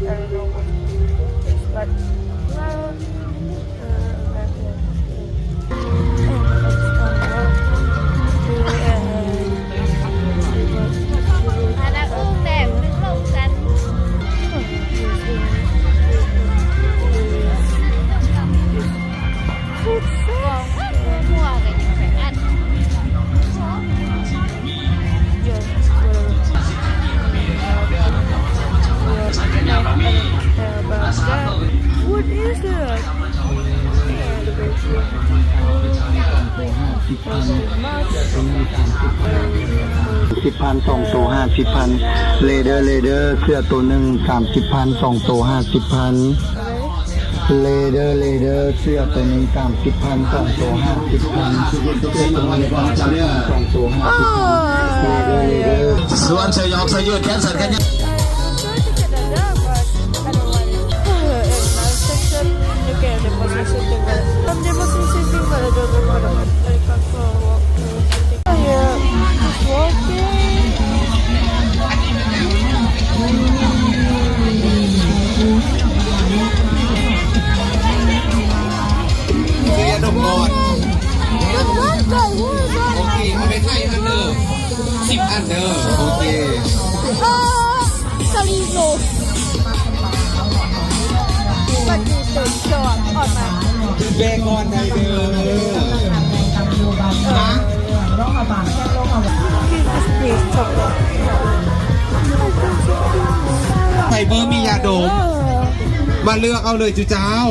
I don't know what it is, but, well, uh, ສາມສິບພັນ ສອງໂຕ ຫ້າສິບພັນ ເລເດີ ເລເດີ ເສື້ອໂຕໜຶ່ງ ສາມສິບພັນ ສອງໂຕ ຫ້າສິບພັນ ເລເດີ ເລເດີ ເສື້ອໂຕໜຶ່ງ ສາມສິບພັນ ສອງໂຕ ຫ້າສິບພັນ ເສື້ອໂຕໜຶ່ງ ສາມສິບພັນ ສອງໂຕ ຫ້າສິບພັນ ເລເດີ ເລເດີ ສວນສະຫຍອງສະຫຍືດ ແຂນສັ້ນແຂນຍາວ ເລີຍດອກບອນ ໂອເຄ ເອົາໄປໄທອັນເດີ ສິບອັນເດີ ໂອເຄ ເອີ ສະລີໂລ ປະຕິເສດຈອດອອກມາ ແບກກ່ອນໄດ້ເດີ ຮະ ໄຟເບີມີຢາດົມ ມາເລືອກເອົາເລີຍຈຸເຈົ້າ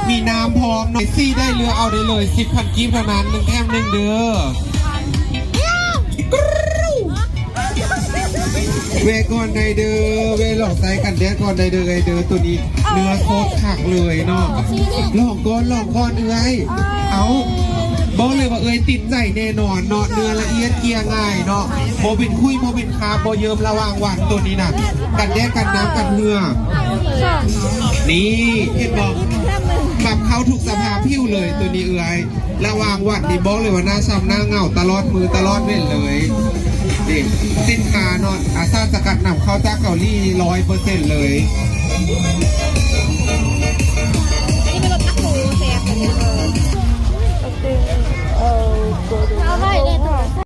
ມີນ້ຳພ້ອມເນາະ ສີ່ ໄດ້ເລືອກເອົາໄດ້ເລີຍ ສິບພັນກີບເທົ່ານັ້ນ ໜຶ່ງແຖມໜຶ່ງເດີ. ແວ່ກ່ອນໄດ້ເດີ ແວ່ລອງໃຊ້ກັນແດດກ່ອນໄດ້ເດີ ເອື້ອຍເດີ ໂຕນີ້ເນື້ອໂຄດຄັກເລີຍເນາະ ລອງກ່ອນ ລອງກ່ອນເອື້ອຍ ເອົ້າ ບອກເລີຍວ່າເອື້ອຍຕິດໃຈແນ່ນອນເນາະ ເນື້ອລະອຽດເກ່ຍງ່າຍເນາະ ບໍ່ເປັນຂຸຍ ບໍ່ເປັນຄາບ ບໍ່ເຍິ້ມລະຫວ່າງວັນ ໂຕນີ້ນະ ກັນແດດ ກັນນ້ຳ ກັນເຫື່ອ ນີ້ ເຫັນບໍ່ ປັບເຂົ້າທຸກສະພາບຜິວເລີຍ ໂຕນີ້ເອື້ອຍ. ລະຫວ່າງວັນນີ້ບອກເລີຍວ່າໜ້າຊ້ຳໜ້າເຫງົາຕະຫຼອດມື້ຕະຫຼອດເວັນເລີຍ. ນີ້ ສິນຄ້າເນາະ ອາ ສານສະກັດນຳເຂົ້າຈາກເກົາຫຼີຮ້ອຍເປີເຊັນເລີຍ.